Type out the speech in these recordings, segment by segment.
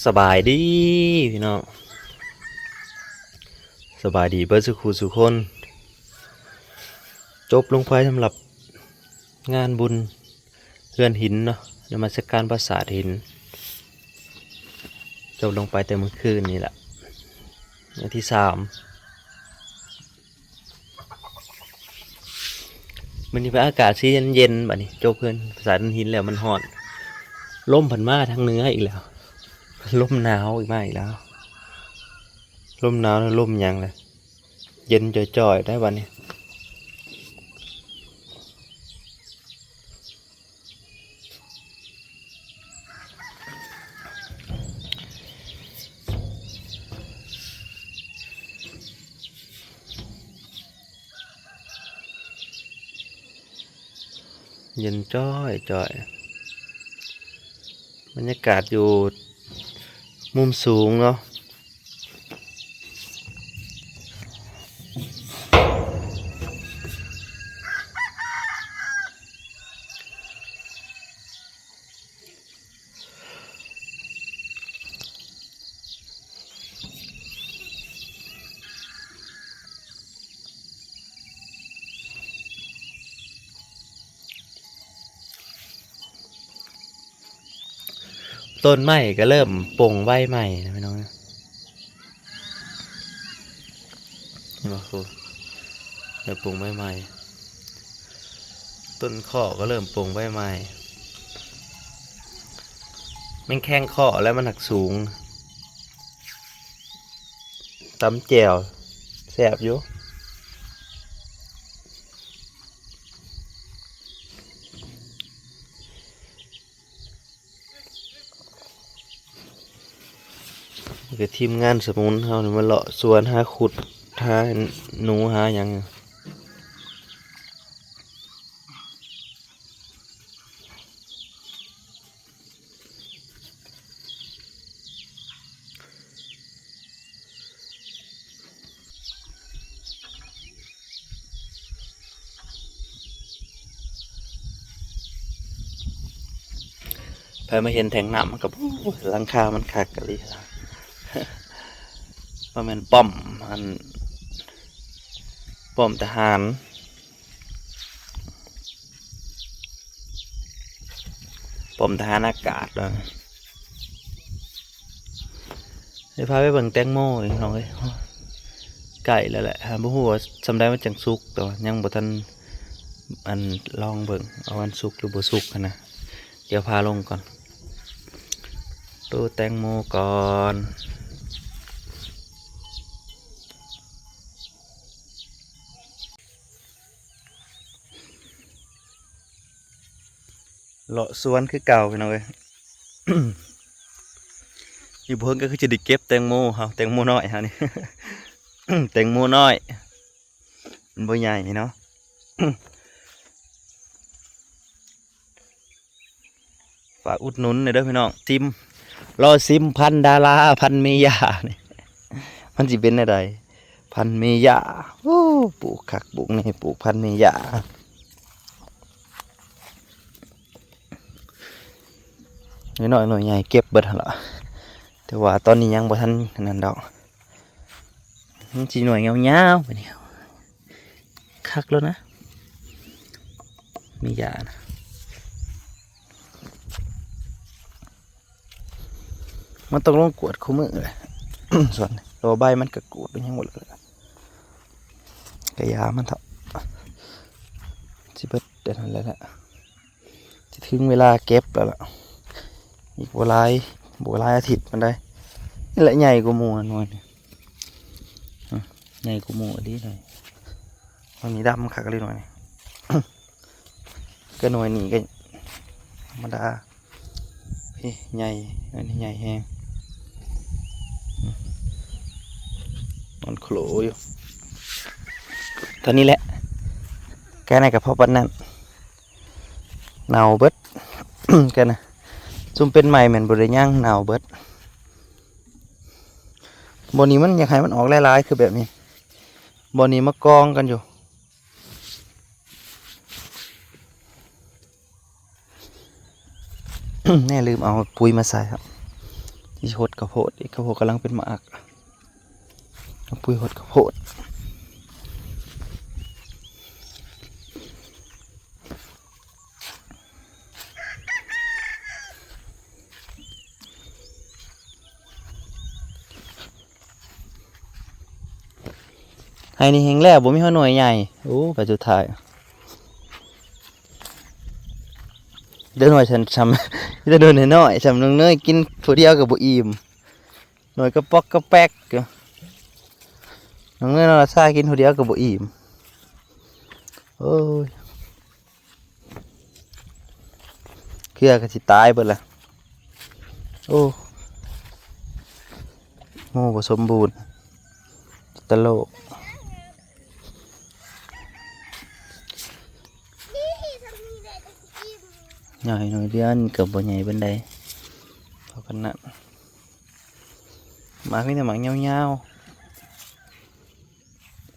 ສະບາຍດີພີ່ນ້ອງ ສະບາຍດີເບິດສູ່ຄູ່ສູ່ຄົນ. ຈົບລົງໄປສຳລັບງານບຸນເຮືອນຫີນເນາະ, ນະມັດສະການປາສາດຫີນ ຈົບລົງໄປແຕ່ມື້ຄືນນີ້ລະ ມື້ທີສາມ. ມື້ນີ້ເປັນອາກາດຊິເຢັນໆ ບັດນີ້ ຈົບເຮືອນສາດຫີນແລ້ວມັນຮ້ອນ, ລົມພັດມາທາງເໜືອອີກແລ້ວ, ລົມໜາວອີກມາອີກແລ້ວ, ລົມໜາວແລ້ວລົມຫຍັງລະ ເຢັນຈ່ອຍໆ ໄດ໋ບັດນີ້. ເຢັນຈ້ອຍໆ ບັນຍາກາດຢູ່ມຸມສູງເນາະ. ຕົ້ນໄມ້ກໍເລີ່ມປົ່ງໃບໃໝ່ນະພີ່ນ້ອງ. ເຫັນບໍ່? ເລີ່ມປົ່ງໃບໃໝ່, ຕົ້ນເຄາະກໍເລີ່ມປົ່ງໃບໃໝ່. ແມ່ນແຂ້ງເຄາະແລ້ວມັນຫັກສູງ, ຕຳແຈ່ວແຊບຢູ່. ນີ້ກໍທີມງານສະໝຸນເຮົານີ້ມາເລາະສວນ ຫາຂຸດ ຫາໜູ ຫາຫຍັງ. ໃຜມາເຫັນແທງນ້ຳມັນກໍ ໂອ້ ຫຼັງຄາມັນຄັກອີ່ຫຼີ. ບໍ່ແມ່ນປ້ອມ ອັນ ປ້ອມທະຫານ ປ້ອມທະຫານອາກາດ. ຊິພາໄປເບິ່ງແຕງໂມອີກ ພີ່ນ້ອງເອີຍ, ໃກ້ແລ້ວແຫຼະ. ບໍ່ຮູ້ວ່າສ່ຳໃດມັນຈັ່ງສຸກ, ແຕ່ວ່າຍັງບໍ່ທັນ ອັນ ລອງເບິ່ງ ເອົາມັນສຸກຫຼືບໍ່ສຸກຫັ້ນນະ. ດຽວພາລົງກ່ອນ, ໂຕແຕງໂມກ່ອນ. ເລາະສວນຄືເກົ່າ ພີ່ນ້ອງເອີຍ. ອີກບໍ່ເຫິງກໍຄືຈະໄດ້ເກັບແຕງໂມເຮົາ, ແຕງໂມນ້ອຍເຮົານີ້ ແຕງໂມນ້ອຍ ມັນບໍ່ໃຫຍ່ເນາະ. ຝາກອຸດໜູນແດ່ເດີພີ່ນ້ອງ, ຊິມ ລໍຊິມພັນດາລາ ພັນເມຢານີ້ ມັນຊິເປັນແນວໃດ. ພັນເມຢາ ໂອ້ ປູກຄັກປູກແນ່ ປູກພັນເມຢາ. ໜ້ອຍໆ ໜ່ວຍໃຫຍ່ເກັບເບິດຫັ້ນລະ, ແຕ່ວ່າຕອນນີ້ຍັງບໍ່ທັນອັນນັ້ນດອກ. ມັນຊິໜ່ວຍຍາວໆ ບາດນີ້ ຄັກແລ້ວນະ ເມຢານະ. ມັນຕ້ອງລົງກວດຄູ່ມື້ແຫຼະ ສວນ ແຕ່ວ່າໃບມັນກໍກູດໄປຫຍັງໝົດແລ້ວ, ກະຢາມັນເຖາະ. ຊິເບິດແຕ່ນັ້ນແຫຼະ ຊິເຖິງເວລາເກັບແລ້ວລະ, ອີກບໍ່ຫຼາຍ ບໍ່ຫຼາຍອາທິດປານໃດ. ນີ້ແຫຼະໃຫຍ່ກວ່າໝູ່ໜ່ວຍນີ້, ໃຫຍ່ກວ່າໝູ່ອີ່ຫຼີໜ່ວຍ. ໜ່ວຍນີ້ດຳຄັກອີ່ຫຼີໜ່ວຍນີ້. ກໍໜ່ວຍນີ້ກໍທຳມະດາ. ເອີ ໃຫຍ່ ອັນນີ້ໃຫຍ່ແຮງ, ນອນໂຄລຢູ່. ເທົ່ານີ້ແຫຼະ, ແກນະກໍພໍປານນັ້ນ. ເນົ່າເບິດ ແກນະ. ຊຸມເປັນໃໝ່ແມ່ນບໍ່ໄດ້ຫຍັງ, ເນົ່າເບິດ. ບ່ອນນີ້ມັນຢາກໃຫ້ມັນອອກຫຼາຍໆ ຄືແບບນີ້, ບ່ອນນີ້ມາກອງກັນຢູ່. ແນ່ ລືມເອົາປຸ໋ຍມາໃສ່ ເອົາ ຊິຫົດເຂົ້າໂພດອີກ ເຂົ້າໂພດກຳລັງເປັນໝາກ ເອົາປຸ໋ຍຫົດເຂົ້າໂພດ. ໄຮ່ນີ້ແຮງແລ້ວ ບໍ່ມີຮອກໜ່ວຍໃຫຍ່. ໂອ້ ໃບສຸດທ້າຍ ເດີໜ່ວຍຊັ້ນ ຊ່ຳ ມີແຕ່ໜ່ວຍນ້ອຍໆ ຊ່ຳນ້ອງເນີຍກິນຜູ້ດຽວກໍບໍ່ອີ່ມ ໜ່ວຍກະປອກກະແປກຢູ່. ນ້ອງເນີຍ ນ້ອງລາຊາກິນຜູ້ດຽວກໍບໍ່ອີ່ມ. ໂອ້ຍ ເຄືອກໍຊິຕາຍເບິດລະ. ໂອ້ ໂມບໍ່ສົມບູນ ຕະໂລກ. ນ້ອຍໜ້ອຍດຽວ ອັນນີ້ກໍບໍ່ໃຫຍ່ປານໃດ ເທົ່າກັນນັ້ນ. ໝາກມີແຕ່ໝາກຍາວໆ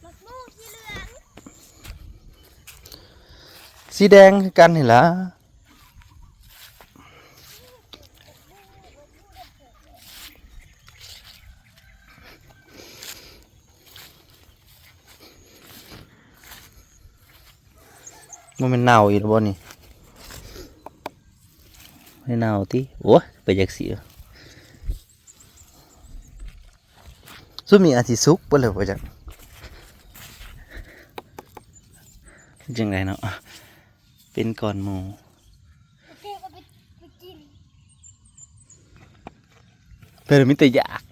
ໝາກໂມງ ສີເຫຼືອງ ສີແດງຄືກັນນີ້ລະ. ບໍ່ແມ່ນເນົ່າອີກແລ້ວບໍ່ນີ້? ບໍ່ໄດ້ເນົ່າຕິ? ໂອ້ຍ ໄປຈັກຊິ. ຊຸມນີ້ອາດຊິສຸກເບິດແລ້ວບໍ່ຈັກ ຈັ່ງໃດເນາະ ເປັນກ່ອນໝູ່. ເພິ່ນມີແຕ່ຢາກ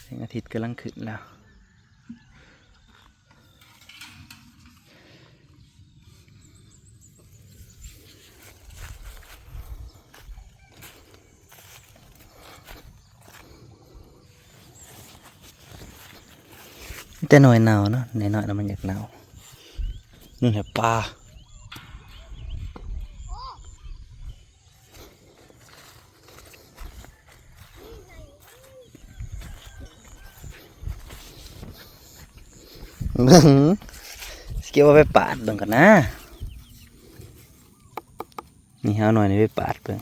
ແສງອາທິດກຳລັງຂຶ້ນແລ້ວ. ແຕ່ໜ່ວຍເນົ່າເນາະ ໜ່ວຍນ້ອຍໆ ແລ້ວມັນຢາກເນົ່າ. ນີ້ແຫຼະປາ. ເບິ່ງ ຊິເກັບເອົາໄປປາດເບິ່ງກ່ອນນະ. ນີ້ເຮົາໜ່ວຍນີ້ໄປປາດເບິ່ງ.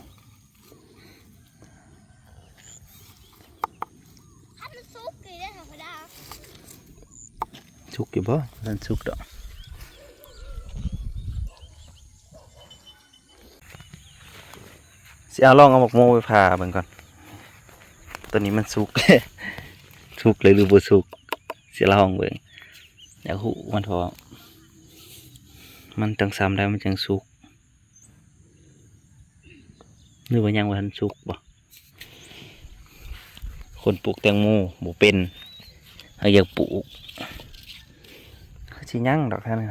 ຄັນມັນສຸກນີ້ເດ້ທຳມະດາ. ສຸກຢູ່ບໍ່? ບໍ່ທັນສຸກດອກ. ຊິເອົາ ລອງເອົາໝາກໂມໄປຜ່າເບິ່ງກ່ອນ. ໂຕນີ້ມັນສຸກ ສຸກເລີຍຫຼືບໍ່ສຸກ? ຊິລອງເບິ່ງ. ຢາກຮູ້ມັນ ເພາະວ່າມັນຕ້ອງຊ່ຳໃດມັນຈັ່ງສຸກ. ຫຼືວ່າຍັງບໍ່ທັນສຸກບໍ່? ຄົນປູກແຕງໂມບໍ່ເປັນ ເຮົາຢາກປູກ ຄືຊິຍັງດອກແຖວນີ້.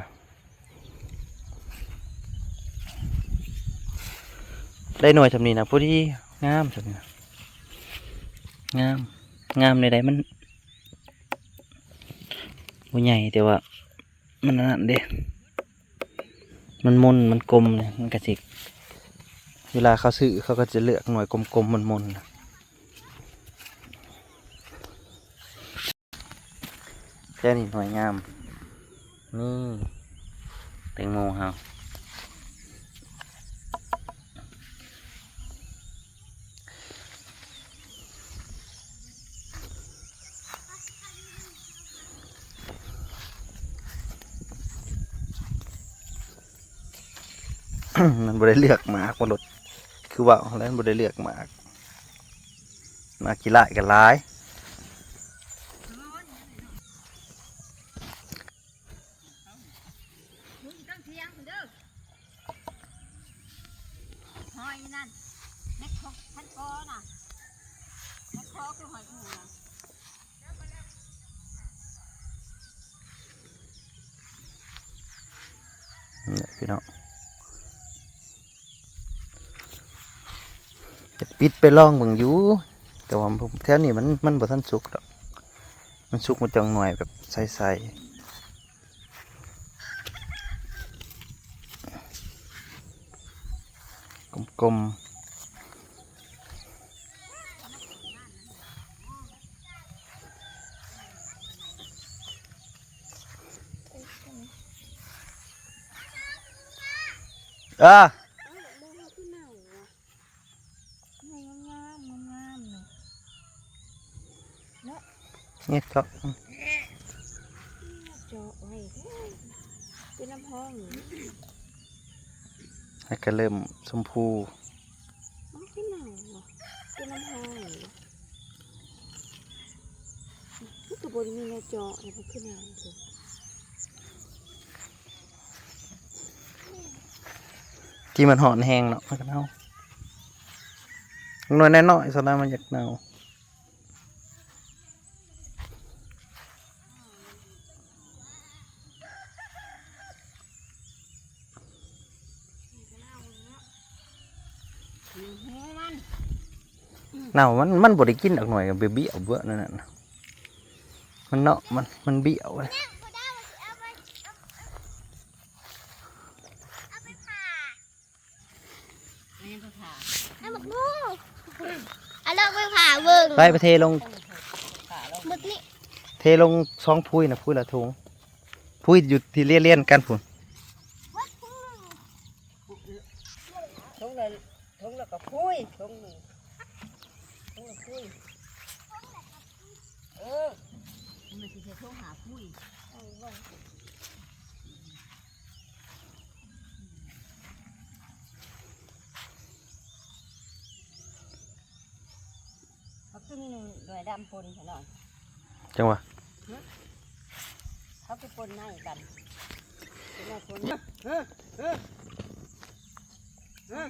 ໄດ້ໜ່ວຍຊ່ຳນີ້ນະ ພໍດີ ງາມຊ່ຳນີ້ນະ ງາມ ງາມໃດໆ ມັນບໍ່ໃຫຍ່ ແຕ່ວ່າມັນອັນນັ້ນເດ້ ມັນມົນ ມັນກົມເດ້ ມັນກະຊິ ເວລາເຂົາຊື້ ເຂົາກໍຈະເລືອກໜ່ວຍກົມໆ ມົນໆ ນະ. ແຕ່ນີ້ໜ່ວຍງາມ ນີ້ແຕງໂມເຮົາ ມັນບໍ່ໄດ້ເລືອກໝາກ ບໍ່ລົດ ຄືເວົ້າແລ້ວ ມັນບໍ່ໄດ້ເລືອກໝາກ. ໝາກຂີ້ລ້າຍກໍຫຼາຍ. ຫອຍນັ້ນ ແມັກຄໍ ພັນກໍນະ ແມັກຄໍຄືຫອຍອູນະ. ນີ້ແຫຼະພີ່ນ້ອງ ຈະປິດໄປລອງເບິ່ງຢູ່ ແຕ່ວ່າແຖວນີ້ມັນ ມັນບໍ່ທັນສຸກດອກ ມັນສຸກມັນຈະໜ່ວຍແບບໃສໆ ກົມໆ. ເອີ. ອ້າວ ໝາກໂມເຮົາຄືເນົ່າຫວະ? ເງືອກເຈາະ ເຈາະໄວ້ແທ້ ເປັນນ້ຳຫ້ອງນີ້ ໃຫ້ກະເລີ່ມຊົມພູ. ມັນຄືໜາວວະ ເປັນນ້ຳຫ້ອງນີ້ ມັນກໍບໍ່ໄດ້ມີແນວເຈາະ ແລ້ວມັນຄືໜາວ. ທີ່ມັນຮ້ອນແຮງເນາະ ມັນກໍເນົ່າ. ໜ່ວຍນ້ອຍໆ ສ່ວນຫຼາຍມັນຢາກເນົ່າ. ເນົ່າ ມັນ ມັນບໍ່ໄດ້ກິນດອກໜ່ວຍ ເບ້ຍໆ ເບ້ຍນັ້ນນະ ມັນເນາະ ມັນ ມັນບ້ຽວເລີຍ. ເອົາໝາກໂມ ເອົາລອກໄປຜ່າເບິ່ງ ໄປ ໄປເທລົງ ໝົດນີ້ ເທລົງສອງພຸ້ຍນະ ພຸ້ຍລະຖົງ ພຸ້ຍຢູ່ທີ່ລຽນໆກັນພຸ້ນ. ຖົງລະ ຖົງລະກະພຸ້ຍ ຖົງໜຶ່ງ ຖົງລະພຸ້ຍ ເອີ ມັນຊິໃສ່ຖົງຫ້າພຸ້ຍ. ເຂົາຄືມີໜ່ວຍດຳປົນຊະໜ່ອຍ ຈັ່ງຫວະ ເຂົາຄືປົນໃນກັນ ເປັນໜ່ວຍປົນ ເອີ ເອີ ເອີ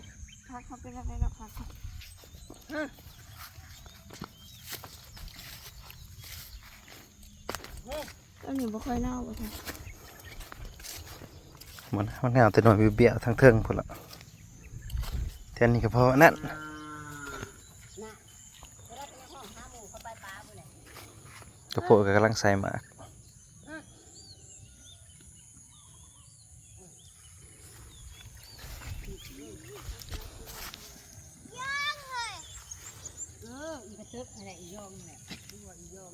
ຜັກເຂົາເປັນແນວໃດເນາະ ຜັກເຂົາ ເອີ ເອີ ອັນນີ້ບໍ່ຄ່ອຍເນົ່າບໍ່ ມັນ ມັນເອົາແຕ່ໜ່ວຍບ້ຽວໆ ທາງເທິງພຸ້ນລະ ແຖວນີ້ກໍພໍອັນນັ້ນ. ກະໂພດກໍກຳລັງໃສ່ໝາກ ເອີ ອີກະເຕີກຫັ້ນແຫຼະ ອີ່ຢອງແຫຼະ ຄືວ່າອີ່ຢອງ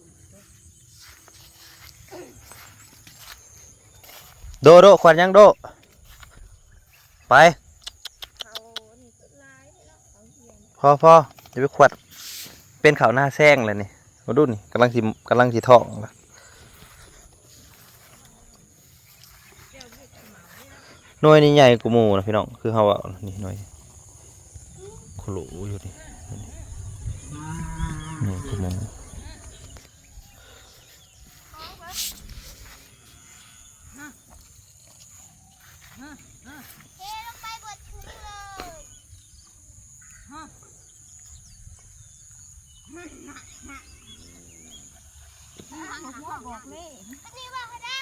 ໂດ ໂດ ຂວັນຍັງ ໂດ ໄປ ພໍ ພໍ ຢ່າໄປຂວັດ ເປັນເຂົ້ານາແຊງແລ້ວນີ້ ມາດູນີ້ ກຳລັງຊິ ກຳລັງຊິທ້ອງລະ. ໜ່ວຍນີ້ໃຫຍ່ກວ່າໝູ່ນະພີ່ນ້ອງ ຄືເຮົາເວົ້ານີ້ ໜ່ວຍໂຄໂລຢູ່ນີ້ ໃຫຍ່ກວ່າໝູ່. ເທລົງໄປເບິດຖົງເລີຍ ນີ້ວ່າຫັ້ນນະ ນີ້ວ່າຫັ້ນນະ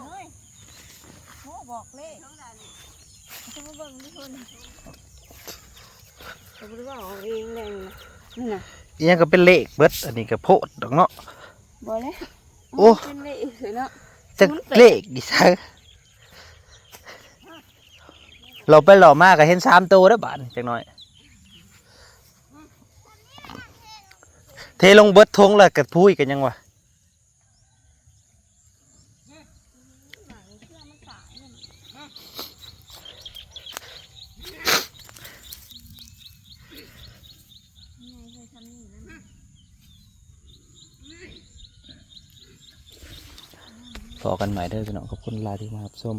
ໂອ້ຍ ໂອ້ ບອກເລກ ຈະມາເບິ່ງທຸກຄົນ ກໍບໍ່ໄດ້ເວົ້າເອົາເອງແຫຼະ ນີ້ນະ ອີ່ຫຍັງກໍເປັນເລກເບິດ ອັນນີ້ກໍໂພດດອກເນາະ ບໍ່ແຫຼະ ໂອ້ ເປັນເລກເນາະ ຈັກເລກຢູ່ໃສ ເລາະໄປເລາະມາກໍເຫັນສາມໂຕເດ້ ບາດນີ້ຈັກໜ້ອຍ ເທລົງເບິດຖົງແລ້ວກະພຸ້ຍກັນຫຍັງວະ. ພໍ້ກັນໃໝ່ເດີພີ່ນ້ອງ ຂອບຄຸນຫຼາຍທີ່ມາຮັບຊົມ.